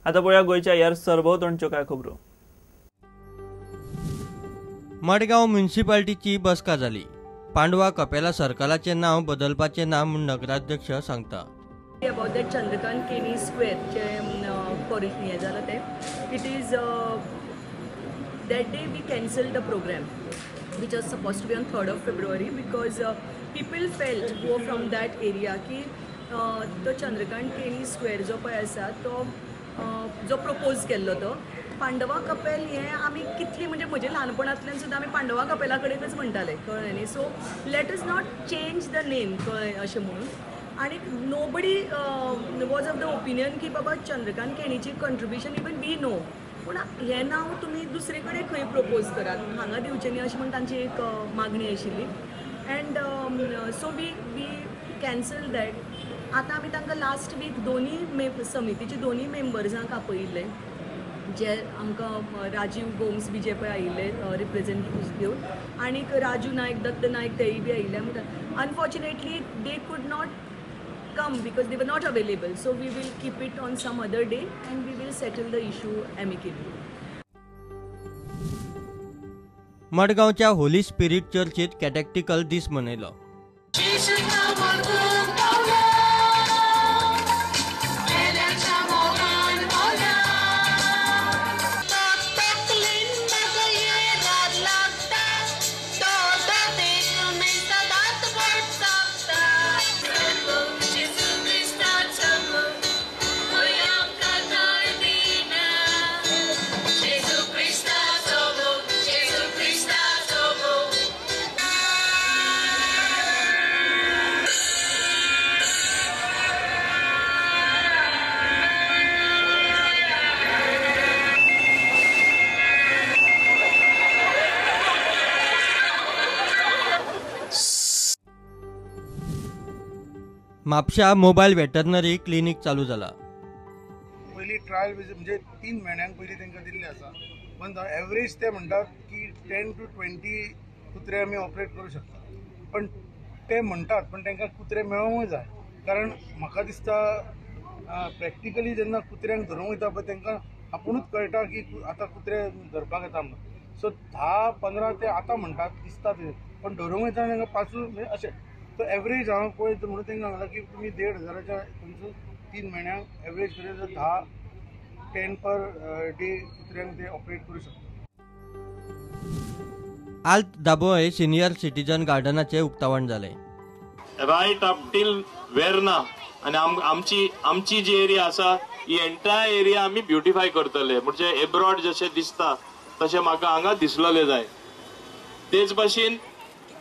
आतां पळोवया गोंयच्या ह्या सरभोंवतणच्यो कांय खबरो. मडगांव म्युनिसिपालिटीची बसका जाली. पांडवा कपेला सर्कलाचें नांव बदलपाचें ना म्हूण नगराध्यक्ष सांगता. About that Chandrakant Keni square जे हें जालां तें, it is that day we cancel the program which was supposed to be on 3rd of February because people felt who from that area की तो चंद्रकांत केणी स्क्वेअर जो पळय आसा तो जो प्रपोज केल्लो तो पांडवा कपेल हें आमी कितली म्हणजे म्हजे ल्हानपणांतल्यान सुद्दां आमी पांडवा कपेला कडेनच म्हणटाले, कळ्ळें न्ही. So let us not change the name, कळ्ळें अशें म्हणून. आनी nobody was of the opinion की बाबा चंद्रकांत केणीची कंट्रिब्युशन इवन we know, पूण हें नांव तुमी दुसरे कडेन खंय प्रपोज करात, हांगा दिवचें न्ही अशें म्हूण तांची एक मागणी आशिल्ली. And so we cancel that. आतां आमी तांकां लास्ट वीक दोनूय समितीचे दोनूय मेंबर्सांक आपयिल्ले, जे आमकां राजीव गोम्स बी जे पळय आयिल्ले रिप्रेजेंटेटिव्स घेवन, आनीक राजू नायक, दत्त नायक तेय बी आयिल्ले. Unfortunately they could not come because they were not available, so we will keep it on some other day and we will settle the issue amicably. मडगांवच्या होली स्पिरिट चर्चीत कॅटेक्टिकल दीस मनयलो. म्हापशा मोबायल वेटरनरी क्लिनिक चालू जाला. पयली ट्रायल म्हणजे 3 म्हयन्यांक पयलीं तांकां दिल्लें आसा, पण एवरेज ते म्हणटात की 10 to 20 कुत्रे आमी ऑपरेट करूं शकता, पण ते म्हणटात पण तांकां कुत्रे मेळोवंक जाय. कारण म्हाका दिसता प्रॅक्टिकली जेन्ना कुत्र्यांक धरूंक वयता पळय तांकां आपुणूच कळटा की आतां कुत्रे धरपाक येता म्हणून. सो 10-15 ते आतां म्हणटात दिसता ते, पण धरूंक वयता तांकां 5 म्हणजे अशें. तो एवरेज हांव पळयत म्हणून तांकां सांगलां की तुमी 1500 तुमचो 3 म्हयन्यांक एवरेज करीत जाल्यार 10 पर डे कुत्र्यांक ते ऑपरेट करूं शकता. आल्त दाबोळे सिनियर सिटीजन गार्डनाचें उक्तावण जालें. रायट अप टील वेर्ना आनी आमची आमची जी एरिया आसा ही एंटायर एरिया आमी ब्युटिफाय करतले, म्हणजे एब्रॉड जशें दिसता तशें म्हाका हांगा दिसलेलें जाय. तेच भाशेन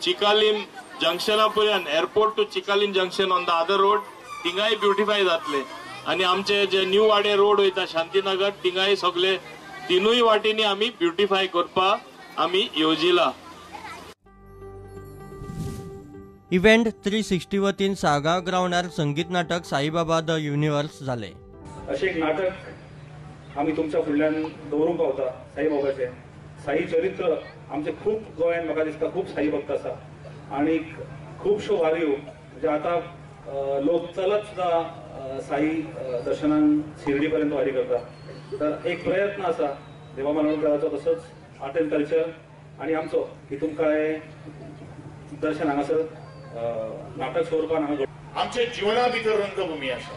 चिकालीम जंक्शना पर्यंत, airport to Chicalim junction on the other road, थिंगाय beautify जातले. आनी आमचे जे न्यू वाडे रोड वयता शांतीनगर, थिंगाय सगळे तिनूय वाटेंनी आमी ब्युटिफाय करपाक आमी येवजिला. इव्हेंट 360 वतीन साळगांव ग्रावंडार संगीत नाटक साईबाबा the universe जालें. अशें एक नाटक आमी तुमच्या फुडल्यान दवरूंक पावता साईबाबाचें. साई चरित्र आमचें खूब गोंयांत म्हाका दिसता खूब साई भक्त आसा आनी खुबश्यो वारयो, म्हणजे आतां लोक चलत सुद्दां साई दर्शनाक शिर्डी पर्यंत वारी करता. तर एक प्रयत्न आसा देवा मालवणकराचो, तसोच आर्ट एंड कल्चर आनी आमचो की तुमकां हें दर्शन हांगासर नाटक स्वरुपान हांगा. आमच्या जिवना भितर रंगभूमी आसा,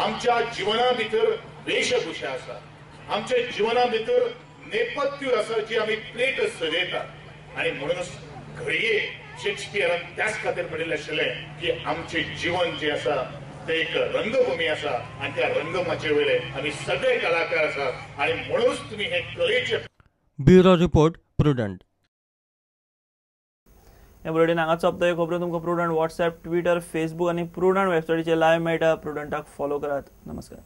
आमच्या जिवना भितर वेशभूषा आसा, आमच्या जिवना भितर नेपथ्य आसा जी आमी प्लेट सजयतात. आनी म्हणूनच घडये शेक्सपियरान त्याच खातीर म्हणिल्लें आशिल्लें की आमचें जीवन जें आसा तें एक रंगभूमी आसा आनी त्या रंगमाचये वयले आमी सगळे कलाकार आसात आनी म्हणूनच तुमी हे कलेचे. Bureau report, Prudent. हे बुलेटीन हांगाच सोंपता. ह्यो खबरो तुमकां प्रुडंट वॉट्सएप, ट्विटर, फेसबूक आनी प्रुडंट वेबसायटीचेर लायव्ह मेळटा. प्रुडंटाक फॉलो करात. नमस्कार.